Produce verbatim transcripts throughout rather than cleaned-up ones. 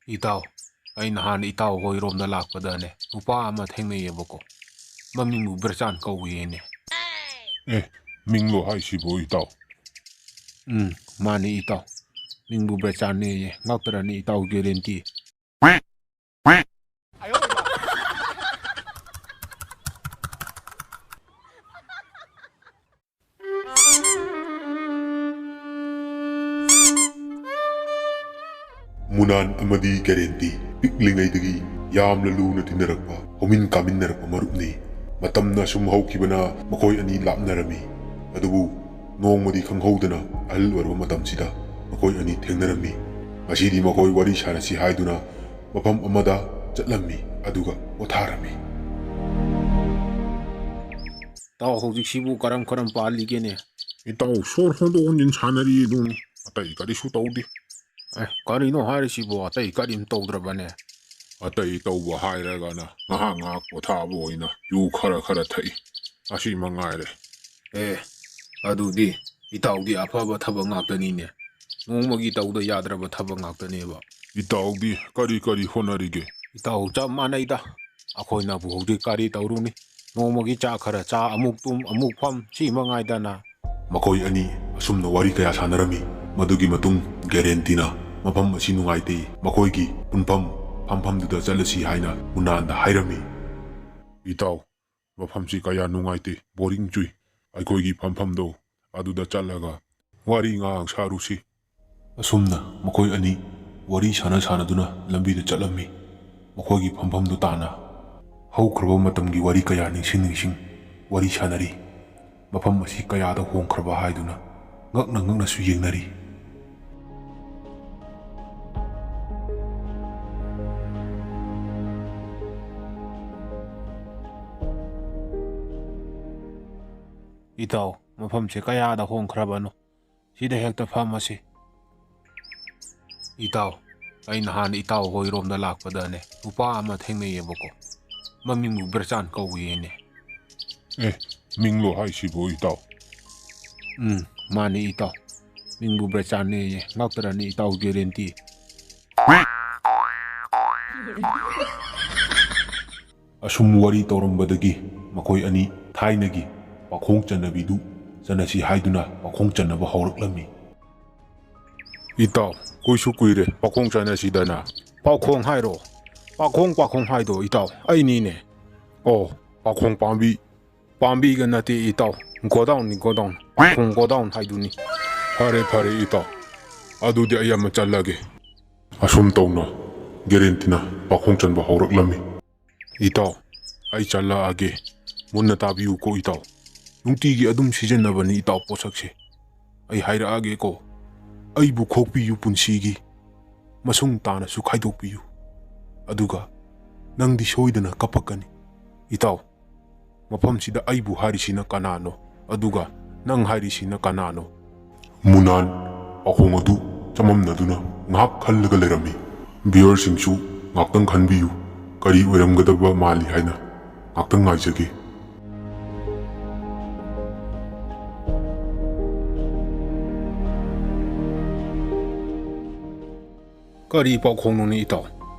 ꯏꯇꯥꯎ, ꯑꯩ ꯅꯍꯥꯟ ꯏꯇꯥꯎ ꯍꯣꯏꯔꯣꯝꯗ ꯂꯥꯛꯄꯗꯅꯦ, ꯅꯨꯄꯥ ꯑꯃ ꯊꯦꯡꯅꯩꯌꯦꯕꯀꯣ꯫ ꯃꯃꯤꯡꯕꯨ ꯕ꯭ꯔꯆꯥꯟ ꯀꯧꯏꯌꯦꯅꯦ꯫ ꯑꯦ, ꯃꯤꯡꯂꯣ ꯍꯥꯏꯁꯤꯕꯨ ꯏꯇꯥꯎ? ꯎꯝ, ꯃꯥꯅꯤ ꯏꯇꯥꯎ꯫ ꯃꯤꯡꯕꯨ ꯕ꯭ꯔꯆꯥꯟꯅꯦꯌꯦ꯫ ꯉꯥꯛꯇꯔꯅꯤ ꯏꯇꯥꯎ ꯒꯦꯔꯦꯟꯇꯤ꯫ ꯃꯨꯅꯥꯟ ꯑꯃꯗꯤ ꯒꯦꯔꯦꯟꯇꯤ ꯄꯤꯛꯂꯤꯉꯩꯗꯒꯤ ꯌꯥꯝꯅ ꯂꯨꯅ ꯇꯤꯟꯅꯔꯛꯄ, ꯍꯧꯃꯤꯟ ꯀꯥꯃꯤꯟꯅꯔꯛꯄ ꯃꯔꯨꯞꯅꯤ꯫ ꯃꯇꯝꯅ ꯁꯨꯝ ꯍꯧꯈꯤꯕꯅ ꯃꯈꯣꯏ ꯑꯅꯤ ꯂꯥꯞꯅꯔꯝꯃꯤ꯫ ꯑꯗꯨꯕꯨ ꯅꯣꯡꯃꯗꯤ ꯈꯪꯍꯧꯗꯅ ꯑꯍꯜ ꯑꯣꯏꯔꯕ ꯃꯇꯝꯁꯤꯗ ꯃꯈꯣꯏ ꯑꯅꯤ ꯊꯦꯡꯅꯔꯝꯃꯤ꯫ ꯉꯁꯤꯗꯤ ꯃꯈꯣꯏ ꯋꯥꯔꯤ ꯁꯥꯟꯅꯁꯤ ꯍꯥꯏꯗꯨꯅ ꯃꯐꯝ ꯑꯃꯗ ꯆꯠꯂꯝꯃꯤ, ꯑꯗꯨꯒ ꯄꯣꯊꯥꯔꯝꯃꯤ꯫ ꯏꯇꯥꯎ, ꯍꯧꯖꯤꯛꯁꯤꯕꯨ ꯀꯔꯝ ꯀꯔꯝ ꯄꯥꯜꯂꯤꯒꯦꯅꯦ? ꯏꯇꯥꯎ, ꯁꯣꯔ ꯍꯣꯟꯗꯣꯛ ꯍꯣꯟꯖꯤꯟ ꯁꯥꯟꯅꯔꯤ ꯑꯗꯨꯅꯤ, ꯑꯇꯩ ꯀꯔꯤꯁꯨ ꯇꯧꯗꯦ꯫ ꯑꯦ, ꯀꯔꯤꯅꯣ ꯍꯥꯏꯔꯤꯁꯤꯕꯣ? ꯑꯇꯩ ꯀꯔꯤꯝ ꯇꯧꯗ꯭ꯔꯕꯅꯦ? ꯑꯇꯩ ꯇꯧꯕ ꯍꯥꯏꯔꯒꯅ ꯉꯥꯏꯍꯥꯛ ꯉꯥꯏꯍꯥꯛ ꯄꯣꯊꯥꯕ ꯑꯣꯏꯅ ꯌꯨ ꯈꯔ ꯈꯔ ꯊꯛꯏ, ꯑꯁꯤ ꯃꯉꯥꯏꯔꯦ꯫ ꯑꯦ, ꯑꯗꯨꯗꯤ ꯏꯇꯥꯎꯗꯤ ꯑꯐꯕ ꯊꯕꯛ ꯉꯥꯛꯇꯅꯤꯅꯦ꯫ ꯅꯣꯡꯃꯒꯤ ꯇꯧꯗ ꯌꯥꯗ꯭ꯔꯕ ꯊꯕꯛ ꯉꯥꯛꯇꯅꯦꯕ꯫ ꯏꯇꯥꯎꯗꯤ ꯀꯔꯤ ꯀꯔꯤ ꯍꯣꯠꯅꯔꯤꯒꯦ? ꯏꯇꯥꯎ, ꯆꯞ ꯃꯥꯟꯅꯩꯗ꯫ ꯑꯩꯈꯣꯏꯅꯕꯨ ꯍꯧꯖꯤꯛ ꯀꯔꯤ ꯇꯧꯔꯨꯅꯤ? ꯅꯣꯡꯃꯒꯤ ꯆꯥ ꯈꯔ ꯆꯥ, ꯑꯃꯨꯛ ꯇꯨꯝ, ꯑꯃꯨꯛ ꯐꯝ, ꯁꯤ ꯃꯉꯥꯏꯗꯅ꯫ ꯃꯈꯣꯏ ꯑꯅꯤ ꯑꯁꯨꯝꯅ ꯋꯥꯔꯤ ꯀꯌꯥ ꯁꯥꯟꯅꯔꯝꯃꯤ꯫ ꯃꯗꯨꯒꯤ ꯃꯇꯨꯡ ꯒꯦꯔꯦꯟꯇꯤꯅ ꯃꯐꯝ ꯑꯁꯤ ꯅꯨꯡꯉꯥꯏꯇꯦ, ꯃꯈꯣꯏꯒꯤ ꯄꯨꯟꯐꯝ ꯐꯝꯐꯝꯗꯨꯗ ꯆꯠꯂꯁꯤ ꯍꯥꯏꯅ ꯃꯨꯅꯥꯟꯗ ꯍꯥꯏꯔꯝꯃꯤ꯫ ꯏꯇꯥꯎ, ꯃꯐꯝꯁꯤ ꯀꯌꯥ ꯅꯨꯡꯉꯥꯏꯇꯦ, ꯕꯣꯔꯤꯡ ꯆꯨꯏ꯫ ꯑꯩꯈꯣꯏꯒꯤ ꯐꯝꯐꯝꯗꯣ ꯑꯗꯨꯗ ꯆꯠꯂꯒ ꯋꯥꯔꯤ ꯉꯥꯏꯍꯥꯛ ꯁꯥꯔꯨꯁꯤ꯫ ꯑꯁꯨꯝꯅ ꯃꯈꯣꯏ ꯑꯅꯤ ꯋꯥꯔꯤ ꯁꯥꯟꯅ ꯁꯥꯟꯅꯗꯨꯅ ꯂꯝꯕꯤꯗ ꯆꯠꯂꯝꯃꯤ꯫ ꯃꯈꯣꯏꯒꯤ ꯐꯝꯐꯝꯗꯨ ꯇꯥꯟꯅ ꯍꯧꯈ꯭ꯔꯕ ꯃꯇꯝꯒꯤ ꯋꯥꯔꯤ ꯀꯌꯥ ꯅꯤꯡꯁꯤꯡ ꯅꯤꯡꯁꯤꯡ ꯋꯥꯔꯤ ꯁꯥꯟꯅꯔꯤ꯫ ꯃꯐꯝ ꯑꯁꯤ ꯀꯌꯥꯗ ꯍꯣꯡꯈ꯭ꯔꯕ ꯍꯥꯏꯗꯨꯅ ꯉꯛꯅ ꯉꯛꯅꯁꯨ ꯌꯦꯡꯅꯔꯤ꯫ ꯏꯇꯥꯎ, ꯃꯐꯝꯁꯦ ꯀꯌꯥꯗ ꯍꯣꯡꯈ꯭ꯔꯕꯅꯣ? ꯁꯤꯗ ꯍꯦꯛꯇ ꯐꯝꯃꯁꯤ꯫ ꯏꯇꯥꯎ, ꯑꯩ ꯅꯍꯥꯟ ꯏꯇꯥꯎ ꯍꯣꯏꯔꯣꯝꯗ ꯂꯥꯛꯄꯗꯅꯦ, ꯅꯨꯄꯥ ꯑꯃ ꯊꯦꯡꯅꯩꯌꯦꯕꯀꯣ꯫ ꯃꯃꯤꯡꯕꯨ ꯕ꯭ꯔꯆꯥꯟ ꯀꯧꯏꯌꯦꯅꯦ꯫ ꯑꯦ, ꯃꯤꯡꯂꯣ ꯍꯥꯏꯁꯤꯕꯨ ꯏꯇꯥꯎ? ꯎꯝ, ꯃꯥꯅꯤ ꯏꯇꯥꯎ꯫ ꯃꯤꯡꯕꯨ ꯕ꯭ꯔꯆꯥꯟꯅꯦꯌꯦ꯫ ꯉꯥꯛꯇꯔꯅꯤ ꯏꯇꯥꯎ ꯒꯦꯔꯦꯟꯇꯤ꯫ ꯑꯁꯨꯝ ꯋꯥꯔꯤ ꯇꯧꯔꯝꯕꯗꯒꯤ ꯃꯈꯣꯏ ꯑꯅꯤ ꯊꯥꯏꯅꯒꯤ ꯄꯥꯈꯣꯡ ꯆꯟꯅꯕꯤꯗꯨ ꯆꯟꯅꯁꯤ ꯍꯥꯏꯗꯨꯅ ꯄꯥꯈꯣꯡ ꯆꯟꯅꯕ ꯍꯧꯔꯛꯂꯝꯃꯤ꯫ "ꯏꯇꯥꯎ, ꯀꯨꯏꯁꯨ ꯀꯨꯏꯔꯦ ꯄꯥꯈꯣꯡ ꯆꯟꯅꯁꯤꯗꯅ꯫" "ꯄꯥꯈꯣꯡ ꯍꯥꯏꯔꯣ? ꯄꯥꯈꯣꯡ, ꯄꯥꯈꯣꯡ ꯍꯥꯏꯗꯣ ꯏꯇꯥꯎ, ꯑꯩꯅꯤꯅꯦ꯫" "ꯑꯣ, ꯄꯥꯈꯣꯡ ꯄꯥꯝꯕꯤ, ꯄꯥꯝꯕꯤꯒ ꯅꯠꯇꯦ ꯏꯇꯥꯎ, ꯒꯣꯗꯥꯎꯟꯅꯤ, ꯒꯣꯗꯥꯎꯟ, ꯄꯥꯈꯣꯡ ꯒꯣꯗꯥꯎꯟ ꯍꯥꯏꯗꯨꯅꯤ꯫" "ꯐꯔꯦ, ꯐꯔꯦ ꯏꯇꯥꯎ, ꯑꯗꯨꯗꯤ ꯑꯩ ꯑꯃ ꯆꯠꯂꯒꯦ꯫" ꯑꯁꯨꯝ ꯇꯧꯅ ꯒꯦꯔꯦꯟꯇꯤꯅ ꯄꯥꯈꯣꯡ ꯆꯟꯕ ꯍꯧꯔꯛꯂꯝꯃꯤ꯫ "ꯏꯇꯥꯎ, ꯑꯩ ꯆꯠꯂꯛꯑꯒꯦ꯫ ꯃꯨꯟꯅ ꯇꯥꯕꯤꯌꯨꯀꯣ ꯏꯇꯥꯎ꯫ ꯅꯨꯡꯇꯤꯒꯤ ꯑꯗꯨꯝ ꯁꯤꯖꯤꯟꯅꯕꯅꯤ ꯏꯇꯥꯎ ꯄꯣꯠꯁꯛꯁꯦ꯫ ꯑꯩ ꯍꯥꯏꯔꯛꯑꯒꯦꯀꯣ꯫ ꯑꯩꯕꯨ ꯈꯣꯛꯄꯤꯌꯨ ꯄꯨꯟꯁꯤꯒꯤ꯫ ꯃꯁꯨꯡ ꯇꯥꯅꯁꯨ ꯈꯥꯏꯗꯣꯛꯄꯤꯌꯨ꯫ ꯑꯗꯨꯒ ꯅꯪꯗꯤ ꯁꯣꯏꯗꯅ ꯀꯞꯄꯛꯀꯅꯤ꯫ ꯏꯇꯥꯎ, ꯃꯐꯝꯁꯤꯗ ꯑꯩꯕꯨ ꯍꯥꯏꯔꯤꯁꯤꯅ ꯀꯅꯥꯅꯣ? ꯑꯗꯨꯒ ꯅꯪ ꯍꯥꯏꯔꯤꯁꯤꯅ ꯀꯅꯥꯅꯣ?" ꯃꯨꯅꯥꯟ ꯄꯥꯈꯣꯡ ꯑꯗꯨ ꯆꯃꯝꯅꯗꯨꯅ ꯉꯥꯏꯍꯥꯛ ꯈꯜꯂꯒ ꯂꯩꯔꯝꯃꯤ꯫ ꯚꯤꯌꯔꯁꯤꯡꯁꯨ ꯉꯥꯛꯇꯪ ꯈꯟꯕꯤꯌꯨ, ꯀꯔꯤ ꯑꯣꯏꯔꯝꯒꯗꯕ ꯃꯥꯜꯂꯤ ꯍꯥꯏꯅ ꯉꯥꯛꯇꯪ ꯉꯥꯏꯖꯒꯦ꯫ "ꯀꯔꯤ ꯄꯥꯎꯈꯣꯡꯅꯣꯅꯦ ꯏꯇꯥꯎ?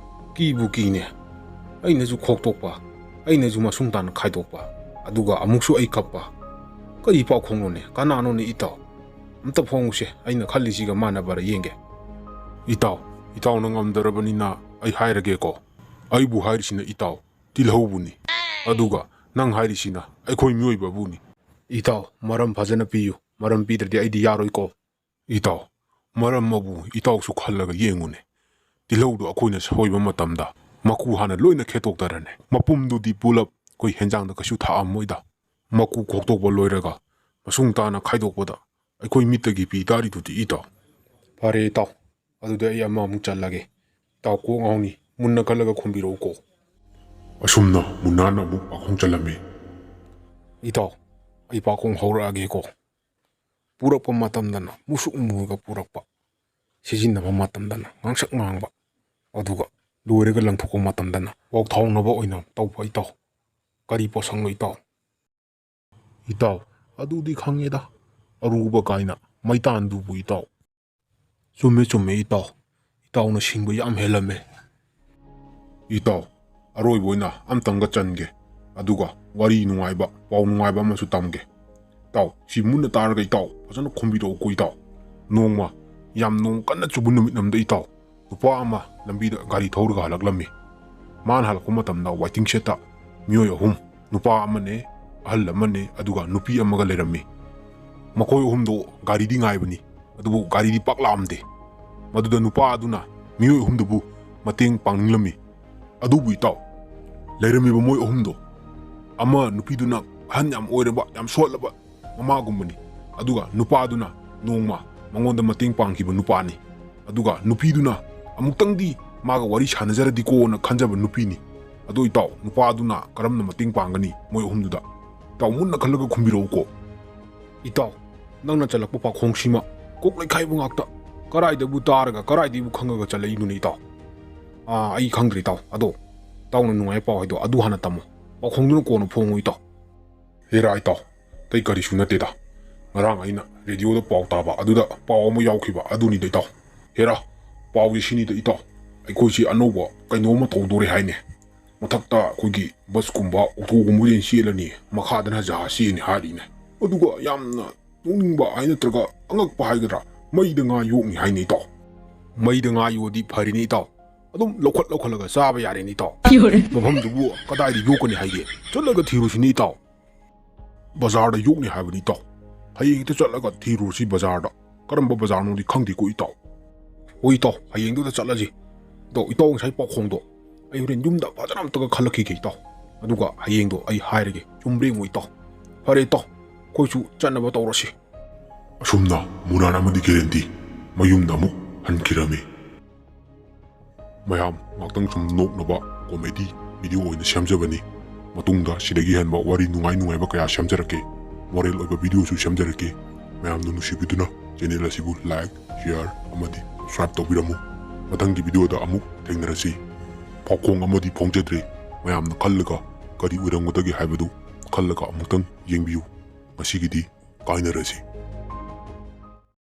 ꯀꯤꯕꯨ ꯀꯤꯅꯦ꯫ ꯑꯩꯅꯁꯨ ꯈꯣꯛꯇꯣꯛꯄ, ꯑꯩꯅꯁꯨ ꯃꯁꯨꯡ ꯇꯥꯅ ꯈꯥꯏꯗꯣꯛꯄ, ꯑꯗꯨꯒ ꯑꯃꯨꯛꯁꯨ ꯑꯩ ꯀꯞꯄ꯫ ꯀꯔꯤ ꯄꯥꯎꯈꯣꯡꯅꯣꯅꯦ? ꯀꯅꯥꯅꯣꯅꯦ ꯏꯇꯥꯎ? ꯑꯝꯇ ꯐꯣꯡꯉꯨꯁꯦ, ꯑꯩꯅ ꯈꯜꯂꯤꯁꯤꯒ ꯃꯥꯟꯅꯕꯔ ꯌꯦꯡꯒꯦ꯫" "ꯏꯇꯥꯎ, ꯏꯇꯥꯎꯅ ꯉꯝꯗ꯭ꯔꯕꯅꯤꯅ ꯑꯩ ꯍꯥꯏꯔꯒꯦꯀꯣ꯫ ꯑꯩꯕꯨ ꯍꯥꯏꯔꯤꯁꯤꯅ ꯏꯇꯥꯎ ꯇꯤꯜꯍꯧꯕꯨꯅꯤ, ꯑꯗꯨꯒ ꯅꯪ ꯍꯥꯏꯔꯤꯁꯤꯅ ꯑꯩꯈꯣꯏ ꯃꯤꯑꯣꯏꯕꯕꯨꯅꯤ꯫" "ꯏꯇꯥꯎ, ꯃꯔꯝ ꯐꯖꯅ ꯄꯤꯌꯨ, ꯃꯔꯝ ꯄꯤꯗ꯭ꯔꯗꯤ ꯑꯩꯗꯤ ꯌꯥꯔꯣꯏꯀꯣ꯫" "ꯏꯇꯥꯎ, ꯃꯔꯝ ꯑꯃꯕꯨ ꯏꯇꯥꯎꯁꯨ ꯈꯜꯂꯒ ꯌꯦꯡꯉꯨꯅꯦ꯫ ꯇꯤꯜꯍꯧꯗꯨ ꯑꯩꯈꯣꯏꯅ ꯁꯣꯏꯕ ꯃꯇꯝꯗ ꯃꯀꯨ ꯍꯥꯟꯅ ꯂꯣꯏꯅ ꯈꯦꯠꯇꯣꯛꯇꯔꯅꯦ꯫ ꯃꯄꯨꯝꯗꯨꯗꯤ ꯄꯨꯂꯞ ꯑꯩꯈꯣꯏ ꯍꯦꯟꯖꯥꯡꯗ ꯀꯩꯁꯨ ꯊꯥꯛꯑꯝꯃꯣꯏꯗ꯫ ꯃꯀꯨ ꯈꯣꯛꯇꯣꯛꯄ ꯂꯣꯏꯔꯒ ꯃꯁꯨꯡ ꯇꯥꯅ ꯈꯥꯏꯗꯣꯛꯄꯗ ꯑꯩꯈꯣꯏ ꯃꯤꯠꯇꯒꯤ ꯄꯤ ꯇꯥꯔꯤꯗꯨꯗꯤ ꯏꯇꯥꯎ꯫" "ꯐꯔꯦ ꯏꯇꯥꯎ, ꯑꯗꯨꯗꯤ ꯑꯩ ꯑꯃꯃꯨꯛ ꯆꯜꯂꯒꯦ꯫ ꯏꯇꯥꯎ ꯀꯣꯛ ꯉꯥꯎꯅꯤ, ꯃꯨꯟꯅ ꯈꯜꯂꯒ ꯈꯨꯝꯕꯤꯔꯛꯎꯀꯣ꯫" ꯑꯁꯨꯝꯅ ꯃꯨꯅꯥꯟꯅ ꯑꯃꯨꯛ ꯄꯥꯈꯣꯡ ꯆꯜꯂꯝꯃꯤ꯫ "ꯏꯇꯥꯎ, ꯑꯩ ꯄꯥꯈꯣꯡ ꯍꯧꯔꯛꯑꯒꯦꯀꯣ꯫ ꯄꯨꯔꯛꯄ ꯃꯇꯝꯗꯅ ꯃꯨꯁꯨꯛ ꯃꯨꯔꯒ ꯄꯨꯔꯛꯄ, ꯁꯤꯖꯤꯟꯅꯕ ꯃꯇꯝꯗꯅ ꯉꯥꯡꯁꯛ ꯉꯥꯡꯕ, ꯑꯗꯨꯒ ꯂꯣꯏꯔꯒ ꯂꯪꯊꯣꯛꯄ ꯃꯇꯝꯗꯅ ꯋꯥꯎꯊꯥꯎꯅꯕ ꯑꯣꯏꯅ ꯇꯧꯕ ꯏꯇꯥꯎ꯫ ꯀꯔꯤ ꯄꯣꯠꯁꯛꯅꯣ ꯏꯇꯥꯎ?" "ꯏꯇꯥꯎ, ꯑꯗꯨꯗꯤ ꯈꯪꯉꯦꯗ, ꯑꯔꯨꯕ ꯀꯥꯏꯅ ꯃꯩꯇꯥꯟꯗꯨꯕꯨ ꯏꯇꯥꯎ꯫" "ꯆꯨꯝꯃꯦ, ꯆꯨꯝꯃꯦ ꯏꯇꯥꯎ, ꯏꯇꯥꯎꯅ ꯁꯤꯡꯕ ꯌꯥꯝ ꯍꯦꯜꯂꯝꯃꯦ꯫" ꯏꯇꯥꯎ, ꯑꯔꯣꯏꯕ ꯑꯣꯏꯅ ꯑꯝꯇꯪꯒ ꯆꯟꯒꯦ, ꯑꯗꯨꯒ ꯋꯥꯔꯤ ꯅꯨꯡꯉꯥꯏꯕ, ꯄꯥꯎ ꯅꯨꯡꯉꯥꯏꯕ ꯑꯃꯁꯨ ꯇꯝꯒꯦ꯫ ꯏꯇꯥꯎ, ꯁꯤ ꯃꯨꯟꯅ ꯇꯥꯔꯒ ꯏꯇꯥꯎ ꯐꯖꯅ ꯈꯨꯝꯕꯤꯔꯛꯎꯀꯣ ꯏꯇꯥꯎ꯫ ꯅꯣꯡꯃ ꯌꯥꯝ ꯅꯣꯡ ꯀꯟꯅ ꯆꯨꯕ ꯅꯨꯃꯤꯠ ꯑꯃꯗ ꯏꯇꯥꯎ, ꯅꯨꯄꯥ ꯑꯃ ꯂꯝꯕꯤꯗ ꯒꯥꯔꯤ ꯊꯧꯔꯒ ꯍꯜꯂꯛꯂꯝꯃꯤ꯫ ꯃꯥꯅ ꯍꯜꯂꯛꯄ ꯃꯇꯝꯗ waiting shed ꯇ ꯃꯤꯑꯣꯏ ꯑꯍꯨꯝ, ꯅꯨꯄꯥ ꯑꯃꯅꯦ, ꯑꯍꯜ ꯑꯃꯅꯦ, ꯑꯗꯨꯒ ꯅꯨꯄꯤ ꯑꯃꯒ ꯂꯩꯔꯝꯃꯤ꯫ ꯃꯈꯣꯏ ꯑꯍꯨꯝꯗꯣ ꯒꯥꯔꯤꯗꯤ ꯉꯥꯏꯕꯅꯤ, ꯑꯗꯨꯕꯨ ꯒꯥꯔꯤꯗꯤ ꯄꯥꯛ ꯂꯥꯛꯑꯝꯗꯦ꯫ ꯃꯗꯨꯗ ꯅꯨꯄꯥ ꯑꯗꯨꯅ ꯃꯤꯑꯣꯏ ꯑꯍꯨꯝꯗꯨꯕꯨ ꯃꯇꯦꯡ ꯄꯥꯡꯅꯤꯡꯂꯝꯃꯤ꯫ ꯑꯗꯨꯕꯨ ꯏꯇꯥꯎ, ꯂꯩꯔꯝꯃꯤꯕ ꯃꯣꯏ ꯑꯍꯨꯝꯗꯣ, ꯑꯃ ꯅꯨꯄꯤꯗꯨꯅ ꯑꯍꯟ ꯌꯥꯝ ꯑꯣꯏꯔꯕ, ꯌꯥꯝ ꯁꯣꯜꯂꯕ ꯃꯃꯥꯒꯨꯝꯕꯅꯤ, ꯑꯗꯨꯒ ꯅꯨꯄꯥꯗꯨꯅ ꯅꯣꯡꯃ ꯃꯉꯣꯟꯗ ꯃꯇꯦꯡ ꯄꯥꯡꯈꯤꯕ ꯅꯨꯄꯥꯅꯤ, ꯑꯗꯨꯒ ꯅꯨꯄꯤꯗꯨꯅ ꯑꯃꯨꯛꯇꯪꯗꯤ ꯃꯥꯒ ꯋꯥꯔꯤ ꯁꯥꯟꯅꯖꯔꯗꯤꯀꯣꯅ ꯈꯟꯖꯕ ꯅꯨꯄꯤꯅꯤ꯫ ꯑꯗꯣ ꯏꯇꯥꯎ, ꯅꯨꯄꯥꯗꯨꯅ ꯀꯔꯝꯅ ꯃꯇꯦꯡ ꯄꯥꯡꯒꯅꯤ ꯃꯣꯏ ꯑꯍꯨꯝꯗꯨꯗ? ꯏꯇꯥꯎ, ꯃꯨꯟꯅ ꯈꯜꯂꯒ ꯈꯨꯝꯕꯤꯔꯛꯎꯀꯣ꯫ ꯏꯇꯥꯎ, ꯅꯪꯅ ꯆꯜꯂꯛꯄ ꯄꯥꯈꯣꯡꯁꯤꯃ ꯀꯣꯛ ꯂꯩꯈꯥꯏꯕ ꯉꯥꯛꯇ꯫ ꯀꯔꯥꯏꯗꯕꯨ ꯇꯥꯔꯒ ꯀꯔꯥꯏꯗꯒꯤꯕꯨ ꯈꯪꯉꯒ ꯆꯜꯂꯛꯏꯅꯣꯅꯦ ꯏꯇꯥꯎ? ꯑꯥ, ꯑꯩ ꯈꯪꯗ꯭ꯔꯦ ꯏꯇꯥꯎ꯫ ꯑꯗꯣ ꯏꯇꯥꯎꯅ ꯅꯨꯡꯉꯥꯏꯕ ꯄꯥꯎ ꯍꯥꯏꯗꯣ ꯑꯗꯨ ꯍꯥꯟꯅ ꯇꯝꯃꯣ꯫ ꯄꯥꯎꯈꯣꯡꯗꯨꯅ ꯀꯣꯟꯅ ꯐꯣꯡꯉꯨ ꯏꯇꯥꯎ꯫ ꯍꯦꯔꯥ ꯏꯇꯥꯎ, ꯑꯇꯩ ꯀꯔꯤꯁꯨ ꯅꯠꯇꯦꯗ꯫ ꯉꯔꯥꯡ ꯑꯩꯅ ꯔꯦꯗꯤꯑꯣꯗ ꯄꯥꯎ ꯇꯥꯕ ꯑꯗꯨꯗ ꯄꯥꯎ ꯑꯃ ꯌꯥꯎꯈꯤꯕ ꯑꯗꯨꯅꯤꯗ ꯏꯇꯥꯎ꯫ ꯍꯦꯔꯥ, ꯄꯥꯎꯁꯦ ꯁꯤꯅꯤꯗ ꯏꯇꯥꯎ, ꯑꯩꯈꯣꯏꯁꯤ ꯑꯅꯧꯕ ꯀꯩꯅꯣ ꯑꯃ ꯇꯧꯗꯣꯔꯦ ꯍꯥꯏꯅꯦ꯫ ꯃꯊꯛꯇ ꯑꯩꯈꯣꯏꯒꯤ ꯕꯁꯀꯨꯝꯕ ꯑꯣꯇꯣꯒꯨꯝꯕ ꯑꯣꯏꯅ ꯆꯦꯜꯂꯅꯤ, ꯃꯈꯥꯗꯅ ꯖꯍꯥꯖ ꯆꯦꯜꯂꯅꯤ ꯍꯥꯏꯔꯤꯅꯦ꯫ ꯑꯗꯨꯒ ꯌꯥꯝꯅ ꯅꯣꯛꯅꯤꯡꯕ ꯍꯥꯏ ꯅꯠꯇ꯭ꯔꯒ ꯑꯉꯛꯄ ꯍꯥꯏꯒꯗ꯭ꯔꯥ, ꯃꯩꯗ ꯉꯥ ꯌꯣꯛꯅꯤ ꯍꯥꯏꯅꯦ ꯏꯇꯥꯎ꯫ ꯃꯩꯗ ꯉꯥ ꯌꯣꯛꯑꯗꯤ ꯐꯔꯤꯅꯦ ꯏꯇꯥꯎ, ꯑꯗꯨꯝ ꯂꯧꯈꯠ ꯂꯧꯈꯠꯂꯒ ꯆꯥꯕ ꯌꯥꯔꯦꯅꯦ ꯏꯇꯥꯎ꯫ ꯃꯐꯝꯗꯨꯕꯨ ꯀꯗꯥꯏꯗ ꯌꯣꯛꯀꯅꯤ ꯍꯥꯏꯒꯦ? ꯆꯠꯂꯒ ꯊꯤꯔꯨꯁꯤꯅꯦ ꯏꯇꯥꯎ꯫ ꯕꯖꯥꯔꯗ ꯌꯣꯛꯅꯤ ꯍꯥꯏꯕꯅꯤ ꯏꯇꯥꯎ꯫ ꯍꯌꯦꯡ ꯍꯦꯛꯇ ꯆꯠꯂꯒ ꯊꯤꯔꯨꯔꯁꯤ ꯕꯖꯥꯔꯗ꯫ ꯀꯔꯝꯕ ꯕꯖꯥꯔꯅꯣꯗꯤ ꯈꯪꯗꯦꯀꯣ ꯏꯇꯥꯎ꯫ ꯍꯣꯏ ꯏꯇꯥꯎ, ꯍꯌꯦꯡꯗꯨꯗ ꯆꯠꯂꯁꯤ꯫ ꯑꯗꯣ ꯏꯇꯥꯎ ꯉꯁꯥꯏ ꯄꯥꯎꯈꯣꯡꯗꯣ ꯑꯩ ꯍꯣꯔꯦꯟ ꯌꯨꯝꯗ ꯐꯖꯅ ꯑꯝꯇꯒ ꯈꯜꯂꯛꯈꯤꯒꯦ ꯏꯇꯥꯎ꯫ ꯑꯗꯨꯒ ꯍꯌꯦꯡꯗꯣ ꯑꯩ ꯍꯥꯏꯔꯒꯦ, ꯆꯨꯝꯕ꯭ꯔꯥ ꯌꯦꯡꯉꯣ ꯏꯇꯥꯎ꯫ ꯐꯔꯦ ꯏꯇꯥꯎ, ꯑꯩꯈꯣꯏꯁꯨ ꯆꯠꯅꯕ ꯇꯧꯔꯁꯤ꯫ ꯑꯁꯨꯝꯅ ꯃꯨꯔꯥꯟ ꯑꯃꯗꯤ ꯒꯦꯔꯦꯟꯗꯤ ꯃꯌꯨꯝꯗ ꯑꯃꯨꯛ ꯍꯟꯈꯤꯔꯝꯃꯤ꯫ ꯃꯌꯥꯝ ꯉꯥꯛꯇꯪ ꯁꯨꯝ ꯅꯣꯛꯅꯕ comedy video ꯑꯣꯏꯅ ꯁꯦꯝꯖꯕꯅꯤ꯫ ꯃꯇꯨꯡꯗ ꯁꯤꯗꯒꯤ ꯍꯦꯟꯕ ꯋꯥꯔꯤ ꯅꯨꯡꯉꯥꯏ ꯅꯨꯡꯉꯥꯏꯕ ꯀꯌꯥ ꯁꯦꯝꯖꯔꯛꯀꯦ꯫ Moral ꯑꯣꯏꯕ videoꯁꯨ ꯁꯦꯝꯖꯔꯛꯀꯦ꯫ ꯃꯌꯥꯝꯅ ꯅꯨꯡꯁꯤꯕꯤꯗꯨꯅ channel ꯑꯁꯤꯕꯨ like, share ꯑꯃꯗꯤ subscribe ꯇꯧꯕꯤꯔꯝꯃꯨ꯫ ꯃꯊꯪꯒꯤ videoꯗ ꯑꯃꯨꯛ ꯊꯦꯡꯅꯔꯁꯤ꯫ ꯄꯥꯎꯈꯣꯡ ꯑꯃꯗꯤ ꯐꯣꯡꯖꯗ꯭ꯔꯤ꯫ ꯃꯌꯥꯝꯅ ꯈꯜꯂꯒ ꯀꯔꯤ ꯑꯣꯏꯔꯝꯒꯗꯒꯦ ꯍꯥꯏꯕꯗꯨ ꯈꯜꯂꯒ ꯑꯃꯨꯛꯇꯪ ꯌꯦꯡꯕꯤꯌꯨ꯫ ꯉꯁꯤꯒꯤꯗꯤ ꯀꯥꯏꯅꯔꯁꯤ꯫